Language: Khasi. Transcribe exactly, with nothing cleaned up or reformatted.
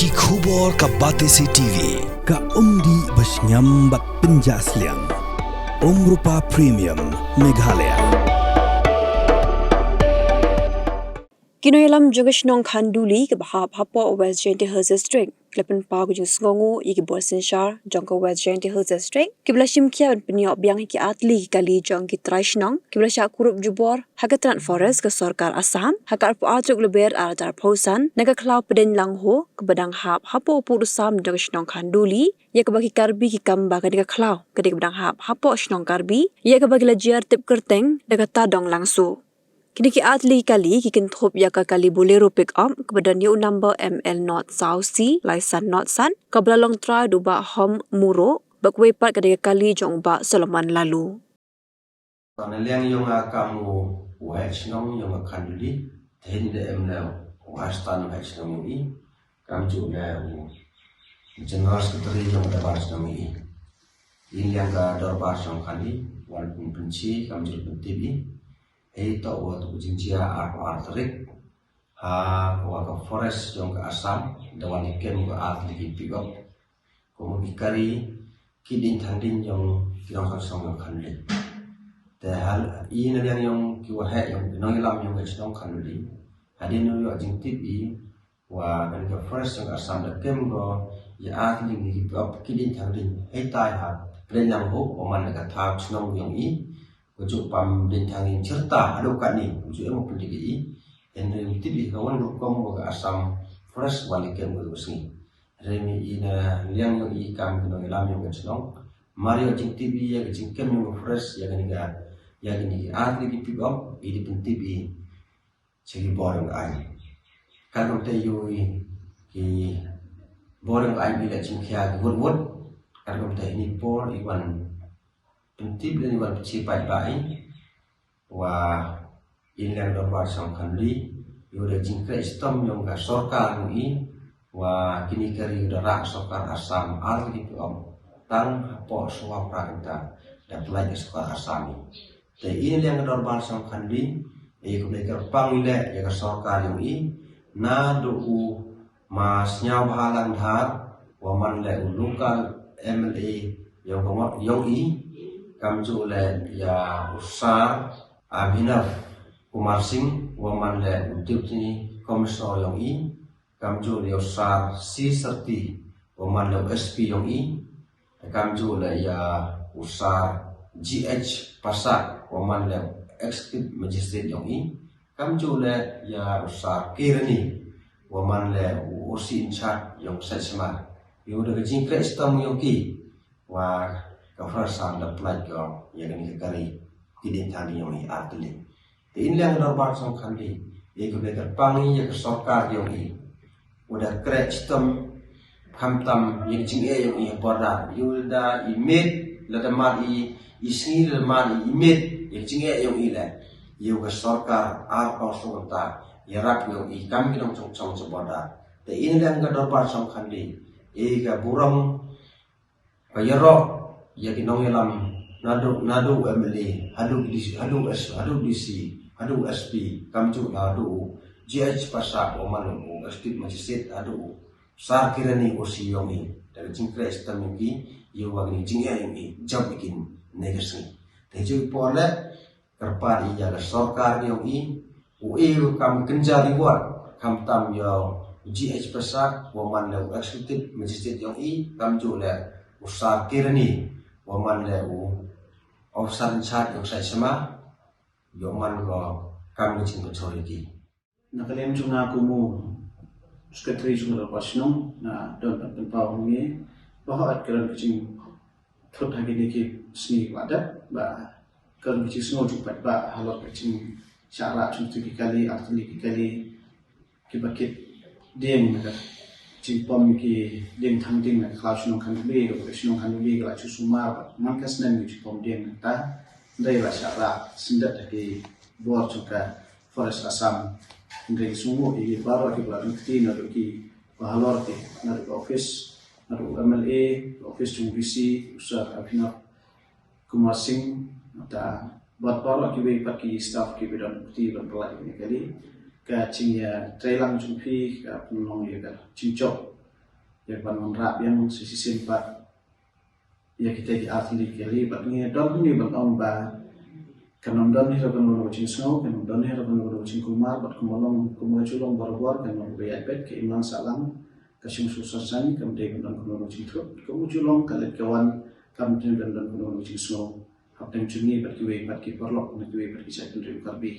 Ki khubor ka Batesi T V, ka umdih ba shngiam bad pynjah sliang. Umrupa Premium, Meghalaya. Ki nongïalam jong ka shnong Khanduli kaba hap hapoh West Jaintia Hills District ki la pynpaw ka jingsngewnguh ïa ki bor synshar jong ka West Jaintia Hills District kiba la shim khia ban pynïoh biang ïa ki artylli ki kali jong ki trai shnong kiba la shah kurup jubor ha ka tnat forest ka sorkar Assam ha ka arphew ar tarik Lber arhajar arphew san na ka khlaw Pdeng Langho kaba dang hap hapoh u pud u sam jong ka shnong Khanduli, ïa kaba ki Karbi ki kam ba kane ka khlaw ka dei kaba dang hap hapoh shnong Karbi, ïa kaba ki la jia tip kyrteng da ka Tadong Langso. Kine ki artylli ki kali ki kynthup ïa ka kali Bolero pickup kaba don ïa u number M L not saw C lai san not san kaba la long trai da u Bah Hom Muro, bad kawei pat ka dei ka kali jong u Bah Solomon Lalu. Ka na liang ïong ka kam u, u heh shnong ïong ka Khanduli, te hynda em na u assistant u heh shnong ïong i, kam ju na u general secretary ïong ka dorbar shnong ïong i. Ïa liang ka dorbar shnong Khanduli, wan pynpynchi, kam ju pyntip i. Hei to wa tu jingjia ar ar tarik. Ha wa ka forest ïong ka Assam, da wan i kem ka artylli ki pickup. Ko mo ki kali, ki ding thang ding ïong ki nong song song ïong Khanduli. Te hal i na liang ïong ki wa heh ïong ki nongïalam ïong ka shnong Khanduli. Hadien ïong ïong jingtip i, wa kan ka forest ïong ka Assam da kem ko, ïa artylli ki pickup ki ding thang ding. Hei tai ha, Pdeng Langho, wa man da ka thaw shnong ïong i. Ko ju pam ding thang ding chirta, haduh katni, ko ju em pyndik i. Hynrei tip i ka wan rukom wa ka Assam forest wan i kem ko ju sngi. Remi i na liang ïong i kam ki nongïalam ïong ka shnong. Mar ïong jingtip i ïa ka jingkem ïong ka forest ïa kane ka, ïa kane ki artylli ki pickup i di pyntip i. Sha ki bor ïong ka aiñ. Katkum te ïong i ki bor ïong ka aiñ i la jingkhia ki wut wut. Katkum te ini por i wan pyntip lane i wan pynchipat ba i. Wa i liang dorbar shnong Khanduli, ïoh da jingkhreh shitom ïong ka sorkar ïong i, wa kine ki kali ïoh da rah sorkar Assam artylli ki pickup, tang hapoh shuwa phra kynta, da pynlait ka sorkar Assam i. Te i liang ka dorbar shnong Khanduli, i khublei kyrpang i leh ïa ka sorkar ïong i, naduh u Ma Sniawbhalang Dhar, wa man leh u local M L A ïong ka wa-, ïong i, kamjooh leh ïa u Sir Abhinav Kumar Singh, wa man leh u Deputy Commissioner ïong i, kamjooh leh ïa u Sir C Sarti, wa man leh u S P ïong i, kamjooh leh ïa u Sir G H Pasak, wa man leh u Executive Magistrate ïong i, kamjooh leh ïa u Sir K Rani, wa man leh u O C in charge ïong Saitshima. Ïa u da ka jingkhreh shitom ïong ki, wa ka Frasam da pynlait ko ïa kane ka kali, ki ding thang ding ïong i artylli. Te i liang ka dorbar shnong Khanduli, i khublei kyrpang ïa ka sorkar ïong i. U da khreh shitom khamtam ïa ka jingeh ïong i ha border. Ïa u da i miet, lada mad i, i sngi lada mad i, i miet, ïa ka jingeh ïong i leh. Ïa u ka sorkar ar phew snem mynta, ïarap ïong i kam ki nongchong chong sha border. Te i liang ka dorbar shnong Khanduli, i ka burom ka ïaroh ïa ki nongïalam naduh, naduh M L A, haduh D C, haduh S, haduh D C, haduh S P, kamjooh haduh G H Pasak, wa man u Executive Magistrate, haduh Sir K Rani O C ïong i, da ka jingkhreh shitom ïong ki, ïa wa kine ki jingeh ïong i, jop i kin ne ka sngi. Te ju i por leh, kyrpad i ïa ka sorkar ïong i, u e u kam kynja reward, khamtam ïa u G H Pasak, wa man leh u Executive Magistrate ïong i, kamjooh leh u Sir K Rani, wa man leh u Officer in charge ïong Saitshima, ïoh man ko kam ka jingpynshoi ïa ki. Na ka liang jong nga kum u Secretary jong ka dorbar shnong, nga don ban pynpaw hangne ba hooid ka don ka jingthut ha kine ki sngi ba dep, ba ka don ka jingsngew jingpait ba halor ka jingshah rah jong kito ki kali, artylli ki kali, kiba kit dieng na ka jingpom ki dieng thang dieng na ka khlaw shnong Khanduli, kaba ka shnong Khanduli ka la shu sumar bad man ka snem ki jingpom dieng na kata. Hynrei la shah rah syndet ha ki bor jong ka Forest Assam. Hynrei ka sngewnguh ïa ki baroh kiba la don kti naduh kiba halor ki, naduh ka office, naduh ka M L A, ka office jong u D C, u Sir Abhinav Kumar Singh, nangta bad baroh kiwei pat ki staff kiba don kti ban pynlait ïa kane ka kali. Ka jingïatreilang jong phi ka pynlong ïa ka jingjop ïa ban wanrah biang sa shisien pat ïa kita ki artylli ki kali. Bad ngi don hangne ban ong ba kan ym don hi ruh kano kano ka jingsngew, kan ym don hi ruh kano kano ka jingkulmar, bad kumba long kumba ka ju long barabor, kan long kaba ïaid beit, ka imlang sahlang, ka shong suk san san, kam dei ban don kano kano ka jingthut, kumba ju long ka leit ka wan, kam dei ban don kano kano ka jingsngew hapdeng jong ngi bad kiwei pat ki paralok na kiwei pat ki jaitbynriew Karbi.